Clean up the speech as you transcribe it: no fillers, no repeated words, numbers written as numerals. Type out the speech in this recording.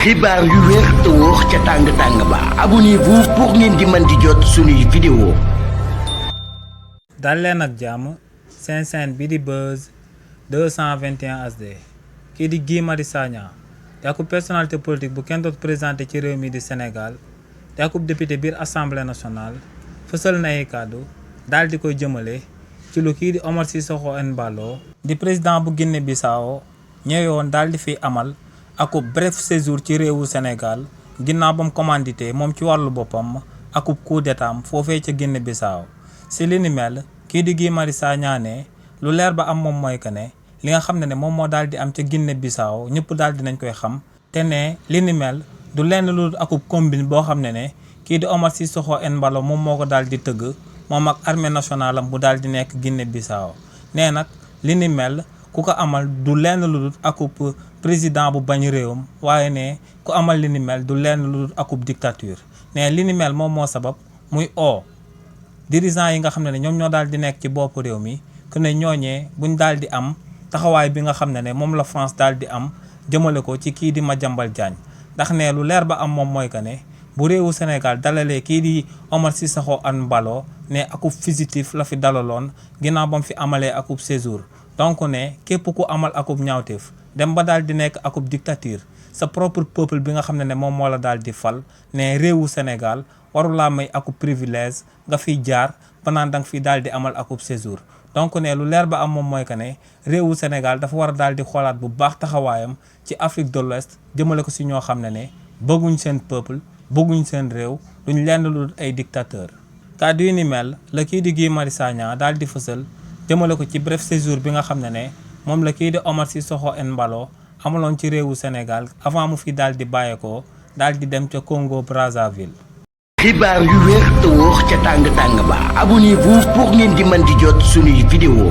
xibaar yu wér te wóor ca tàng-tàng ba abonnez-vous pour ngeen di mën di jot suñuy vidéo. dal leen ak jàmm seen chaîne bi di Buzz 221 HD kii di Guy Marius Sagna di akub personnalité politique bu kenn doot présenté ci réew mi di Sénégal di akub député biir assemblée nationale fësal na ay kàddu daal di koy jëmale ci lu kii di Omar Sissoko Embalo di président bu Guinée Bissau ñëwoon daal di fi amal akub bref séjour ci réewu Sénégal ginnaaw bam commandité moom ci wàllu boppam akub coup d'état am foofee ca Guinée Bissau si li ni mel kii di Guy Marius Sagna ne lu leer ba am moom mooy que ne li nga xam ne moom moo daal di am ca Guinée Bissau ñëpp daal di nañ koy xam te ne li ni mel du lenn lu akub combine boo xam ne kii di Omar Sissoko Embalo moom moo ko daal di tëgg moom ak armée nationale am bu daal di nekk Guinée Bissau nee nag li ni mel ku ko amal du lenn lu dul akub président bu bañ réewam waaye ne ku amal li ni mel du lenn lu dul akub dictature ne li ni mel moom moo sabab muy dirigeant yi nga xam ne ñoom ñoo daal di nekk ci bopp réew mi que ne ñooñee buñ daal di am taxawaay bi nga xam ne moom la France daal di am jëmale ko ci kii di Madiambal Diagne ndax ne lu leer ba am moom mooy que ne bu réewu Sénégal dalalee kii di Omar Sissoko Embalo ne akub fugitif la fi dalaloon ginnaaw ba mu fi amalee akub séjour donc ne képp ku amal akub ñaawteef dem ba daal di nekk akub dictature sa propre peuple bi nga xam ne moom moo la daal di fal ne réewu Sénégal waru laa may akub privilège nga fiy jaar ba naan danga fi daal di amal akub séjour donc ne lu leer ba am moom mooy que ne réewu Sénégal dafa war a daal di xoolaat bu baax taxawaayam ci Afrique de l'Ouest jëmale ko si ñoo xam ne bëgguñ seen peuple bëgguñ seen réew duñ lenn lu dul ay dictateur kàddu yi ni mel la kii di Guy Marius Sagna daal di fësal jëmale ko ci bref séjour bi nga xam ne moom la kii di Omar Sissoko Embalo amaloon ci réewu Sénégal avant mu fi daal di bàyyeekoo daal di dem ca Congo Brazzaville. xibaar yu wér te wóor ca tàng-tàng ba abonnez-vous pour ngeen di mën di jot suñuy vidéo.